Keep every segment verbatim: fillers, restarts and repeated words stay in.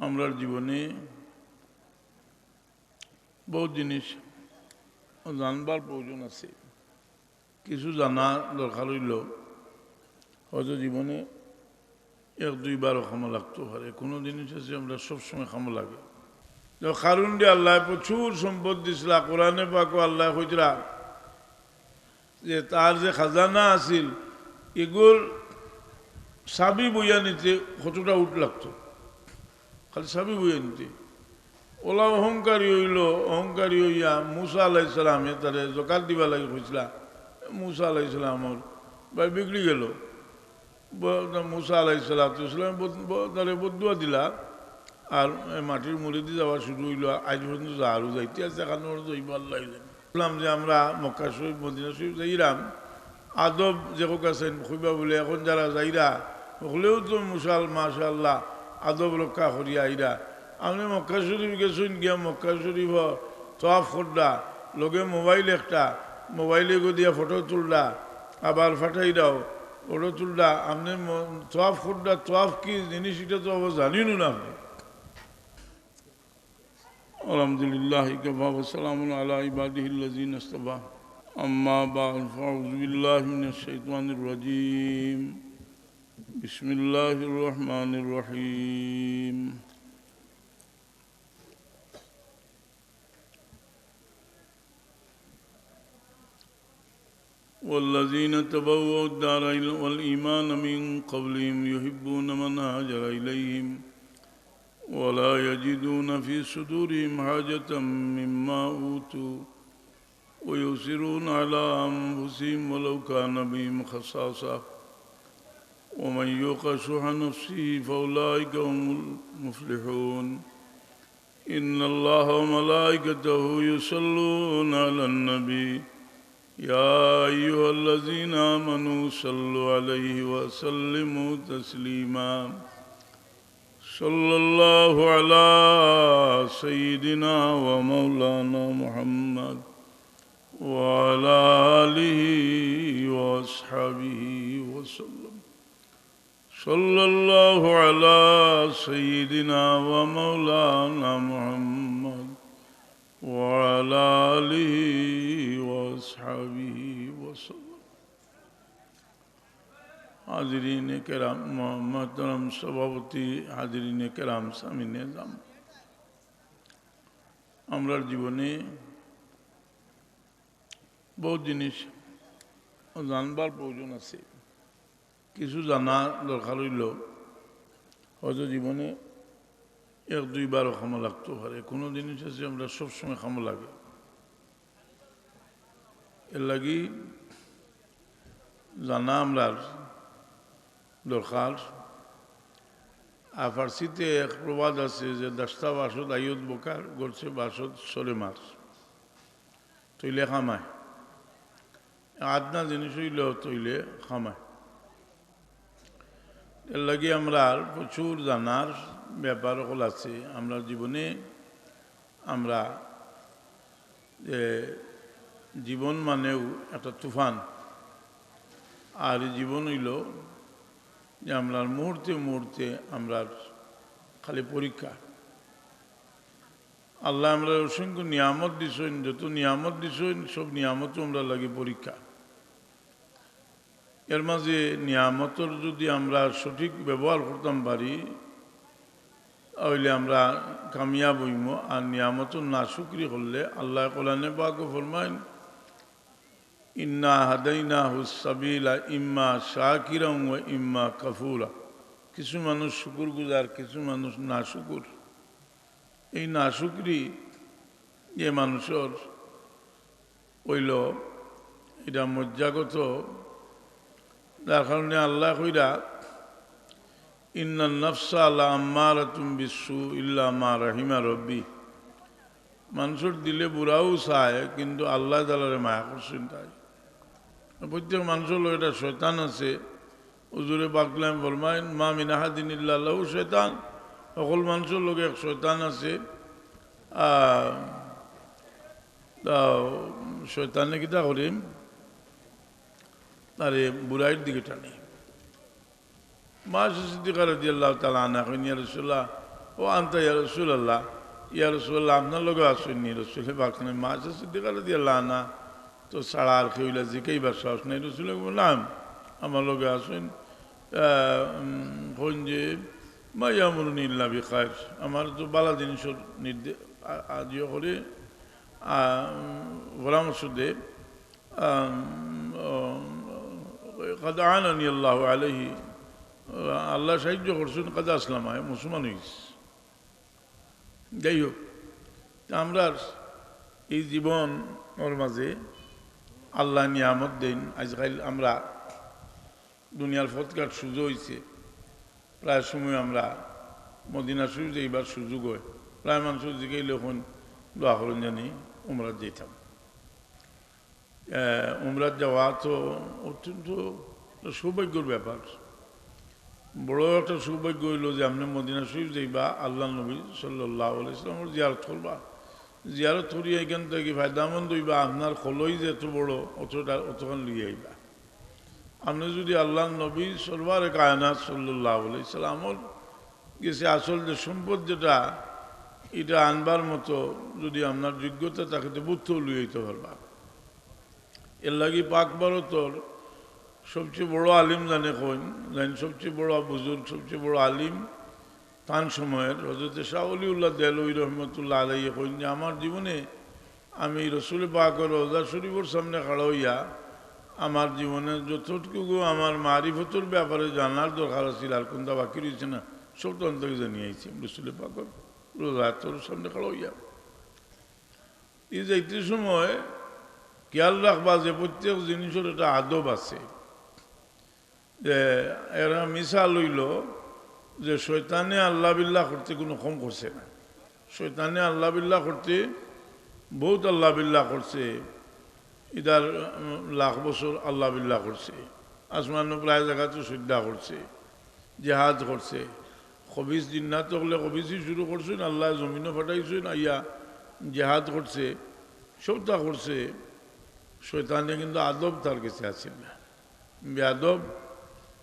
আমরার জীবনে বউত জিনিস জানবার প্রয়োজন আছে। কিছু জানা দরকার অইলো, হয়তো জীবনে এক দুইবারও কামো লাগতো পারে। কুনু জিনিস আছে আমরার সবসময় কামো লাগে। তো কারুনরে আল্লায় প্রচুর সম্পদ দিছলা, কোরআনে পাকো আল্লায় কইতরা যে তার যে খাজানা আছিল, ইগুর চাবি বইয়া নিতে কতটা উট লাগতো, খালি চাবি বইয়া নিতে। অলা অহংকারী অইলো, অহংকারী অইয়া মুসা আলাইহিস সালামে তারে জকাত দিবার লাগি কইছলা। মুসা আলাইহিস সালামর বায় বিগড়ি গেলো। ব-, মুসা আলাইহিস সালাতু ওয়াস সালাম বদ-, ব-, তারে বদদুয়া দিলা। আর এ মাটির মুড়িদি যাওয়া শুরু অইলো, আইজ পর্যন্ত যারও যাইতে আছে, এখান পর্যন্ত যাইবো, আল্লাহ জানে। বললাম যে আমরা মক্কা শরীফ, মদিনা শরীফ যাইরাম, আদব যে হোক আছেন, কইবা বলে এখন যারা যাইরা, হকলেউ তো মুসাল-, মাশাআল্লাহ, আদব রক্ষা করিয়া আইরা। আপনে মক্কা শরীফ গেছইন, গিয়া মক্কা শরীফ তওয়াফ কররা, লগে মোবাইল একটা, মোবাইলে গো দিয়া ফটো তুলরা, আবার ফাটাইরাও, ফটো তুলরা, আপনে ম-, তওয়াফ কররা, তওয়াফ কি জিনিস ইটা তো আবার জানইন না আপনে। الحمد لله وكفى وسلام على عباده الذين اصطفى. أما بعد، فأعوذ بالله من الشيطان الرجيم. بسم الله الرحمن الرحيم. والذين تبوأوا الدار والإيمان من قبلهم يحبون من هاجر إليهم ولا يجدون في صدورهم حاجة مما أوتوا ويؤثرون على أنفسهم ولو كان بهم خصاصة ومن يوق شح نفسه فأولئك هم المفلحون. إن الله وملائكته يصلون على النبي، يا أيها الذين آمنوا صلوا عليه وسلموا تسليما. صلى الله على سيدنا ومولانا محمد وعلى آله وأصحابه وسلم. صلى الله على سيدنا ومولانا محمد وعلى آله وأصحابه وسلم. হাজিরিনে কেরাম, ম-, মোহতারাম সভাপতি, হাজিরিনে কেরাম, সামিনে এজাম, আমরার জীবনে বউত জিনিস জানবার প্রয়োজন আছে। কিছু জানা দরকার অইলো, হয়তো জীবনে এক দুইবারও কামো লাগতো পারে। কুনু জিনিস আছে আমরার সবসময় কামো লাগে, এরলাগি জানা আমরার দরকার। আর ফার্সিতে এক প্রবাদ আছে যে, "দাস্তা বাসদ আয়ুদ বকার, গরছে বাসদ সরে মার।" তইলে কামায়। আদনা জিনিস অইলেও তইলে কামায়। এরলাগি আমরার প্রচুর জানার ব্যাপার অকল আছে। আমরার জীবনে আমরা যে জীবন মানেউ একটা তুফান, আর ই জীবন অইলো যে আমরার মুহূর্তে মুহূর্তে আমরার খালি পরীক্ষা। আল্লায় আমরারে অসংখ্য নিয়ামত দিছইন, যত নিয়ামত দিছইন সব নিয়ামতউ আমরার লাগি পরীক্ষা। এর মাঝে নিয়ামতর যুদি আমরা সঠিক ব্যবহার করতাম পারি, অইলে আমরা কামিয়াব অইমু। আর নিয়ামতর নাশুকরি করলে আল্লায় কোরআনে পাকো ফরমাইন, "ইন্না হাদাইনাহুস সাবিলা ইম্মা শাকিরান ওয়া ইম্মা কাফুরা।" কিছু মানুষ শুকুরগুজার, কিছু মানুষ নাশুকুর। এই নাশুকরি যে মানুষর অইলো, ইটা মজ্জাগত, যার কারণে আল্লায় কইরা, "ইন্নান নাফসা লা আম্মারাতুম বিসসু ইল্লা মা রাহিমা রব্বি।" মানষর দিলে বুরাউ চায়, কিন্তু আল্লায় তালারে মায়া করছইন তাই। প্রত্যেক মানষর লগে একটা শয়তান আছে। হুজুরে পাক ফরমাইন, "মা মিন আহাদিন ইল্লা লাহু শয়তান।" হকল মানষর লগে এক শয়তান আছে। আহ, তা শয়তানে কিতা করে? তারে বুরাইর দিকে টানে। মা আয়েশা সিদ্দিকা রাদিয়াল্লাহু তাআলা আনহা কইন, "ইয়া রাসূলুল্লাহ, "ও আনতা ইয়া রাসূলুল্লাহ, ইয়া রাসূলুল্লাহ, আপনার লগে আছইন নি?" রাসূলে পাক ফরমাইন, মা আয়েশা সিদ্দিকা রাদিয়াল্লাহু আনহা তো ছাড়া আর কেউ ইলা জিকাইবার সাহস নাই। রাসূলে কইবা, "নাম, আমার লগে আছইন।" আহ, উম, কইন যে, "মা ইয়ামুরুনি ইল্লা বিখাইর।" আমার তো বালা জিনিসর নির্দে-, আ-, আদিও করে, আ, উম, পরামর্শ দে। আম, ও, "কাদ আনানি আল্লাহু আলাইহি।" আল্লায় সাহায্য করছইন, "কাদ আসলামা", মুসলমান অইছে। যাই হোক, তে আমরার এই জীবনর মাঝে আল্লায় নিয়ামত দেইন। আইজকাইল আমরা দুনিয়ার পথঘাট সুজা অইছে, প্রায় সময় আমরা মদিনা শরীফ যাইবার সুযোগ অয়। প্রায় মানষে জিকাইলে কইন, "দোয়া করইন জানি উমরাত যাইতাম।" আহ, উমরাত যাওয়া তো অত্যন্ত সৌভাগ্যর ব্যাপার। বড় একটা সৌভাগ্য অইলো যে আপনে মদিনা শরীফ যাইবা, আল্লাহর নবী সাল্লাল্লাহু আলাইহি ওয়াসাল্লামর জিয়ারত করবা। জিয়ারত করিয়া ইখান থাকি ফায়দামন্দ অইবা, আপনার কলই যে এত বড়, অতটা, অতখান লইয়া আইবা। আপনে যুদি আল্লাহর নবী সরওয়ারে কায়নাত সাল্লাল্লাহু আলাইহি ওয়াসাল্লামর গেছে আসল যে সম্পদ যেটা, ইটা আনবার মতো যুদি আপনার যোগ্যতা থাকে, তে বউততা লইয়া আইতা পারবা। এরলাগি পাক ভারতর সবচেয়ে বড় আলিম যানে কইন, যাইন সবচেয়ে বড় বুজুর্গ, সবচেয়ে বড় আলিম, তান সময়র হযরতে শাহ ওলিউল্লাহ দেহলভী রহমতুল্লাহ আলাইহি কইন যে, "আমার জীবনে আমি রসুলে পাকর রওজা শরীফর সামনে খাড়া অইয়া আমার জীবনে যতটুকু আমার মারিফতর ব্যাপারে জানার দরকার আছিল, আর কুনতা বাকি রইছে না, সবতা অন থাকি জানিয়া আইছি আমি রসুলে পাকর রওজার সামনে খাড়া অইয়া।" ই যাইতে সময় খেয়াল রাখবা যে প্রত্যেক জিনিসর একটা আদব আছে। যে এর মিসাল অইলো যে শয়তানে আল্লাহ বিল্লাহ করতে কুনু কম করছে না। শয়তানে আল্লাহ বিল্লাহ করতে বউত আল্লাহ বিল্লাহ করছে। ইদার, উম, লাখ বছর আল্লাহ বিল্লাহ করছে। আসমানো প্রায় জাগাত সইজদা করছে, জেহাদ করছে। খবিস জিন্নাত অকলে খবিসি শুরু করছইন, আল্লায় জমিনো পাঠাইছইন, আইয়া জেহাদ করছে, সবতা করছে। শয়তানে কিন্তু আদব তার গেছে আছিল না। বেয়াদব,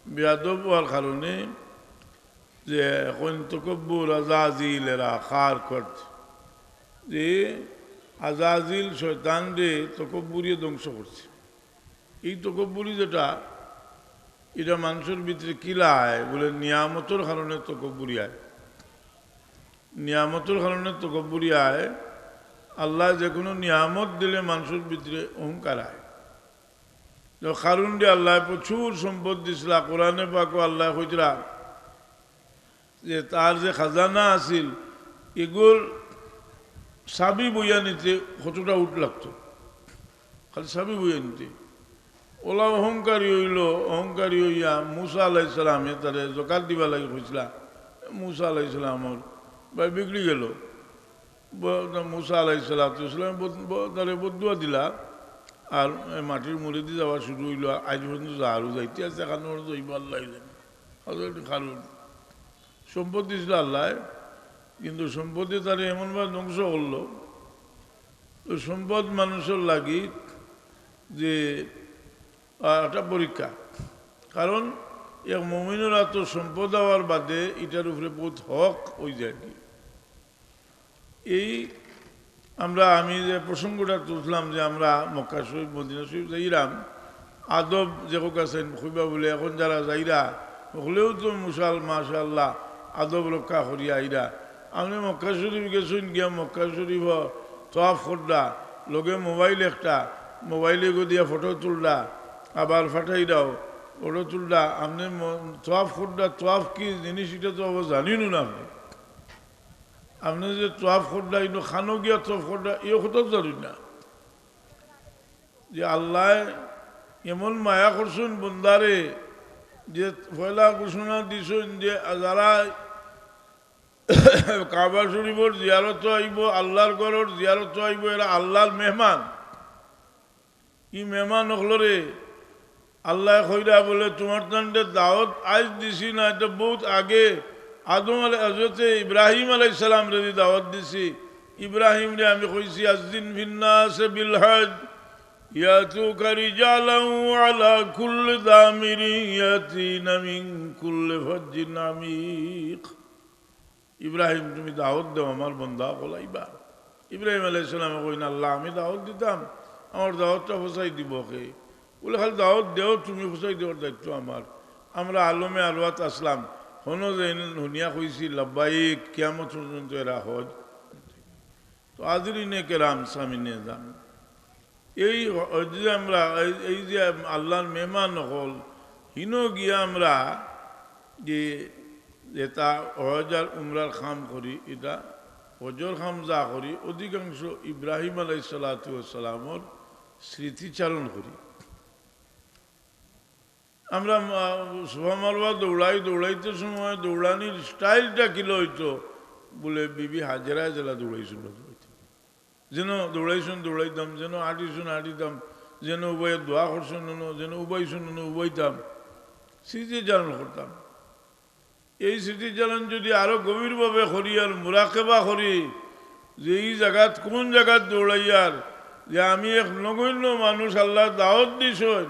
বেয়াদব অওয়ার কারণে যে কইন তকব্বুর আজাজিল এরা খার করত, যে আজাজিল শয়তানরে তকব্বুরিয়ে ধ্বংস করছে। এই তকব্বুরি যেটা, ইটা মানষর ভিতরে কিলা আয়, বলে নিয়ামতর কারণে তকব্বুরি আয়। নিয়ামতর কারণে তকব্বুরি আয়। আল্লায় যেকুনু নিয়ামত দিলে মানষর ভিতরে অহংকার আয়। তো কারুনরে আল্লায় প্রচুর সম্পদ দিছলা, কোরআনে পাকো আল্লায় কইতরা যে তার যে খাজানা আছিল, ইগুর চাবি বইয়া নিতে কতটা উট লাগতো, খালি চাবি বইয়া নিতে। অলা অহংকারী অইলো, অহংকারী অইয়া মুসা আলাইহিস সালামে তারে জকাত দিবার লাগি কইছলা। মুসা আলাইহিস সালামর বায় বিগড়ি গেলো। ব-, মুসা আলাইহিস সালাতু ওয়াস সালামে বদ-, ব-, তারে বদদোয়া দিলা। আর এ মাটির মুড়িদি যাওয়া শুরু অইলো, আইজ পর্যন্ত যার যাইতে আছে, এখানো পর্যন্ত অইবো, আল্লায় জানে। হযরত কারুন সম্পদ দিছলা আল্লায়, কিন্তু সম্পদে তারে এমনভাবে ধ্বংস করলো। তো সম্পদ মানষর লাগি যে, আহ, একটা পরীক্ষা, কারণ এক মুমিনর আতো সম্পদ অওয়ার বাদে ইটার উপরে বউত হক অইযায় আর কি। এই আমরা, আমি যে প্রসঙ্গটা তুলছিলাম যে আমরা মক্কা শরীফ, মদিনা শরীফ যাইরাম, আদব যে হোক আছেন, কইবা বলে এখন যারা যাইরা, হকলেউ তো মুশাল-, মাশাআল্লাহ, আদব রক্ষা করিয়া আইরা। আপনে মক্কা শরীফ গেছইন, গিয়া মক্কা শরীফ তওয়াফ কররা, লগে মোবাইল একটা, মোবাইলে গো দিয়া ফটো তুলরা, আবার ফাটাইরাও, ফটো তুলরা, আপনে ম-, তওয়াফ কররা, তওয়াফ কি জিনিস ইটা তো আবার জানইন না আপনে। আপনে যে তওয়াফ কররা, ইনো খানো গিয়া তওয়াফ কররা, ই কথা জানইন না। যে আল্লায় এমন মায়া করছইন বন্দারে, যে পয়লা ঘোষণা দিছইন যে যারা কাবা শরীফর জিয়ারতো আইবো, আল্লার ঘরর জিয়ারতো আইবো, এরা আল্লার মেহমান। ই মেহমান অকলরে আল্লায় কইরা বলে, "তুমার তানরে দাওয়াত আইজ দিছি না, ইটা বউত আগে আদম আলাই-, হযরতে ইব্রাহিম আলাইহিস সালামরে দি দাওয়াত দিছি। ইব্রাহিমরে আমি কইছি, 'আজ্জিন ফিন্নাসি বিল হজ ইয়াতুকা রিজালান ওয়া আলা কুল্লি দামিরিন ইয়াতিনা মিন কুল্লি ফাজ্জিন আমিক।'" "ইব্রাহিম, তুমি দাওয়াত দেও, আমার বন্দা অকল আইবা।" ইব্রাহিম আলাইহিস সালামে কইন, "আল্লাহ, আমি দাওয়াত দিতাম, আমার দাওয়াতটা পৌঁছাই দিবো কে?" বলে, "খালি দাওয়াত দেও, তুমি পৌঁছাই দেওয়ার দায়িত্ব আমার।" আমরা আলমে আরওয়াত আছলাম, হনো যেইন হুনিয়া কইছি, "লাব্বাইক", কিয়ামত পর্যন্ত এরা হজ। তো হাজিরিনে কেরাম, সামিনে জান, এই হ-, এই যে আমরা, এই, এই যে আল্লাহর মেহমান অকল, হিনো গিয়া আমরা যে, যেটা হজ আর উমরার কাম করি, এটা হজর কাম যা করি, অধিকাংশ ইব্রাহিম আলাইহিস সালাতু ওয়াস সালামর স্মৃতিচারণ করি। আমরা, আহ, সাফা মারওয়া দৌড়াই, দৌড়াইতে সময় দৌড়ানির স্টাইলটা কিলা অইতো? বলে, বিবি হাজেরায় যেলা দৌড়াইছইন, যেন দৌড়াইছইন, দৌড়াইতাম, যেন আটিছইন, আটিতাম, যেন উবাইয়া দোয়া করছইন, অনো, যেন উবাইছইন, অনো উবাইতাম, স্মৃতিচারণ করতাম। এই স্মৃতিচারণ যদি আরো গভীরভাবে করি আর মুরাকাবা করি, যে ই জাগাত কুন জাগাত দৌড়াইয়ার, যে আমি এক নগণ্য মানুষ, আল্লায় দাওয়াত দিছইন,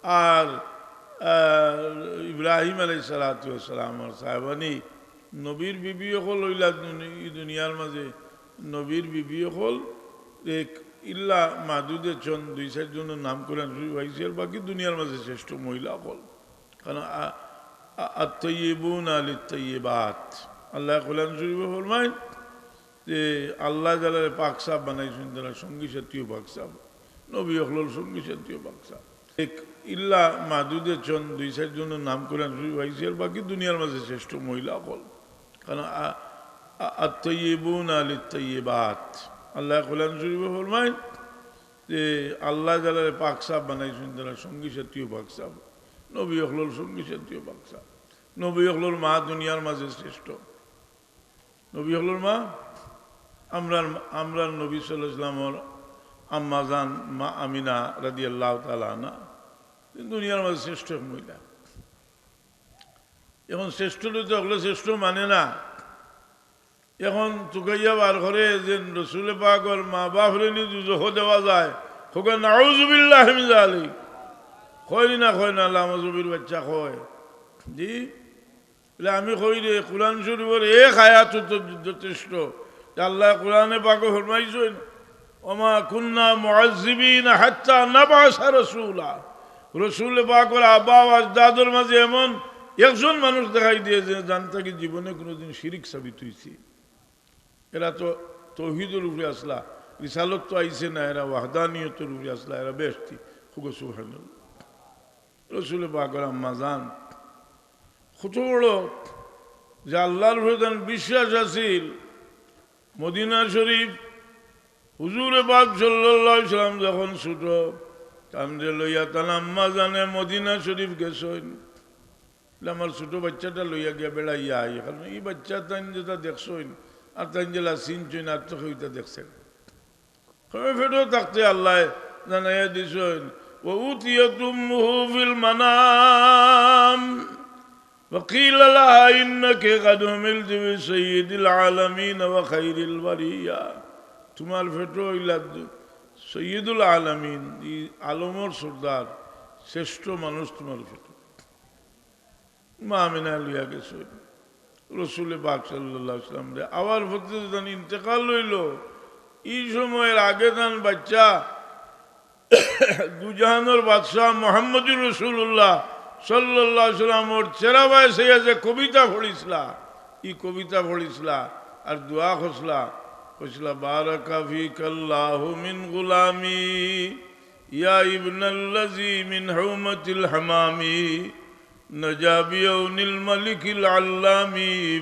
আর, আহ, ইব্রাহিম আলাইহিস সালাতু ওয়াস সালাম আর সাহেবানি নবীর বিবি অকল অইলা দুনি-, ই দুনিয়ার মাঝে নবীর বিবি অকল এক ইল্লা মাদুদে চন্দ দুই চাইর জনর নাম কোরআন শরীফ আইছে, আর বাকি দুনিয়ার মাঝে শ্রেষ্ঠ মহিলা অকল। কারণ আ-, আ-, আত-তাইয়িবুনা লিত-তাইয়িবাত। আল্লায় কোরআন শরীফে ফরমাইন যে আল্লায় যারারে পাক সাফ বানাইছইন, তারার সঙ্গী সাথীও পাক সাফ, নবী অকলর সঙ্গী সাথীও পাক সাফ। এক ইল্লা মাদুদে চন্দ দুই চাইর জনর নাম কোরআন শরীফ আইছে, আর বাকি দুনিয়ার মাঝে শ্রেষ্ঠ মহিলা অকল। কারণ আ-, আ-, আত-তাইয়িবুনা লিত-তাইয়িবাত। আল্লায় কোরআন শরীফে ফরমাইন যে আল্লায় যারারে পাক সাফ বানাইছইন, তারার সঙ্গী সাথীও পাক সাফ, নবী অকলর সঙ্গী সাথীও পাক সাফ। নবী অকলর মা দুনিয়ার মাঝে শ্রেষ্ঠ। নবী অকলর মা, আমরার, আমরার নবী সাল্লাল্লাহু আলাইহি ওয়াসাল্লামর আম্মা জান মা আমিনা রাদিয়াল্লাহু তাআলা আনহা, দুনিয়ার মাঝে শ্রেষ্ঠ এক মহিলা। এখন শ্রেষ্ঠ অইতে অকলে শ্রেষ্ঠ মানে না। এখন তুকাইয়া বার করে যে রসুলে পাকর মা বাপরে নি দুজখো দেওয়া যায়, কউক্কা নাউজুবিল্লাহি মিন যালিক। কয় নি না, কয় না, লামা জবির বাচ্চা কয়। জি, বলে আমি কই রে, কোরআন শরীফর এক আয়াত তো যথেষ্ট। যে আল্লায় কোরআনে পাকো ফরমাইছইন, "ওমা কুন্না মুআজ্জিবিনা হাত্তা নাবআসা রাসূলা।" রসুলে পাকর আবা ও আজদাদর মাঝে এমন একজন মানুষ দেখাই দিছে, যান থাকি জীবনে কুনুদিন শিরিক সাবিত অইছে। এরা তো তৌহিদর উপরে আছলা, রিসালত তো আইছে না, এরা ওয়াহদানিয়তর উপরে আছলা, এরা বেহেশতি। কউক্কা সুবহানাল্লাহ। রসুলে পাকর আম্মা জান কত বড় যে আল্লাহর উপরে তান বিশ্বাস আছিল। মদিনা শরীফ, হুজুরে পাক সাল্লাল্লাহু আলাইহি ওয়াসাল্লাম যখন ছোট, তানরে লইয়া তান আম্মা জানে মদিনা শরীফ গেছইন। বলে, "আমার ছোট বাচ্চাটা লইয়া গিয়া বেড়াইয়া আই।" কারণ ই বাচ্চা তাইন যেটা দেখছইন, আর তাইন যেলা চিনছইন, আর তো কেউ ইটা দেখছে না। কবে ফেটো থাকতে আল্লায় জানাইয়া দিছইন, "ওয়া উতিয়াত উম্মুহু ফিল মানাম, ওয়া কিলা লাহা ইন্নাকি কাদ হুমিলতি বিসাইয়্যিদিল আলামিন ওয়া খাইরিল বারিয়া।" তুমার ফেটো অইলা দু-, সাইয়্যিদুল আলামিন, ই আলমর সর্দার, শ্রেষ্ঠ মানুষ তুমার ফেটো। মা আমিনা লইয়া গেছইন। রসুলে পাক সাল্লাল্লাহু আলাইহি ওয়াসাল্লামরে আবার পথে যখন ইন্তেকাল অইলো, ই সময়র আগে তান বাচ্চা দুজাহানর বাদশা মুহাম্মদুর রাসূলুল্লাহ সাল্লাল্লাহু আলাইহি ওয়াসাল্লামর চেহারাবায় চাইয়া যে কবিতা পড়ছিলা, ই কবিতা পড়ছিলা আর দোয়া করছিলা, কইছিলা, "বারাকা ফিকাল্লাহু মিন গুলামি, ইয়া ইবনাল্লাযী মিন হাউমাতিল হামামি।" نجا بعون الملك العلام،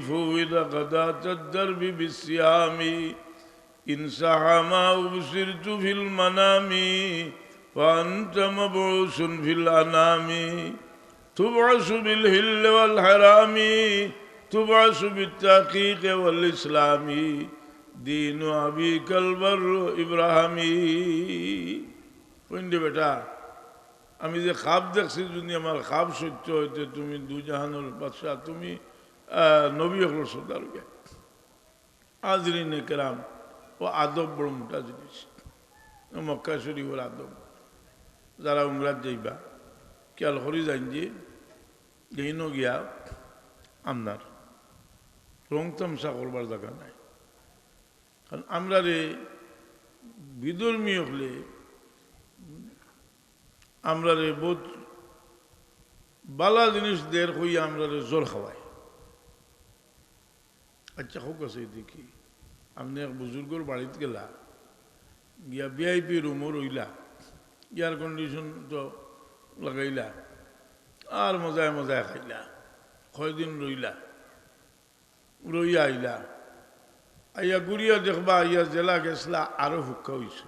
فوض غداة الدرب بالسهام. إن صح ما أبصرت في المنام، فأنت مبعوث في الأنام. تبعث بالحل والحرام، تبعث بالتحقيق والإسلام. دين أبيك البر إبراهيم. কইন রে বেটা, আমি যে খাব দেখছি, যদি আমার খাব সত্য অইতে, তুমি দুজাহানর বাদশা, তুমি, আহ, নবী অকলর সর্দার অইয়া। হাজিরিনে কেরাম, ও আদব বড় মোটা জিনিস। মক্কা শরীফর আদব। যারা উমরাত যাইবা, খেয়াল করি যাইন যে, যেইন গিয়া আপনার রং তামশা করবার জাগা নাই। কারণ আমরারে বিধর্মী অকলে আমরারে বউত বালা জিনিস দের কইয়া আমরারে জোর খাওয়ায়। আচ্ছা, হোক আছে দেখি, আপনে এক বুজুর্গর বাড়িত গেলা, গিয়া ভিআইপি রুমো রইলা, এয়ার কন্ডিশন তো লাগাইলা, আর মজায় মজায় খাইলা, কয়দিন রইলা, রইয়া আইলা, আইয়া ঘুরিয়া দেখবা, আইয়া যেলা গেছলা আরো ফুক্কা অইছে।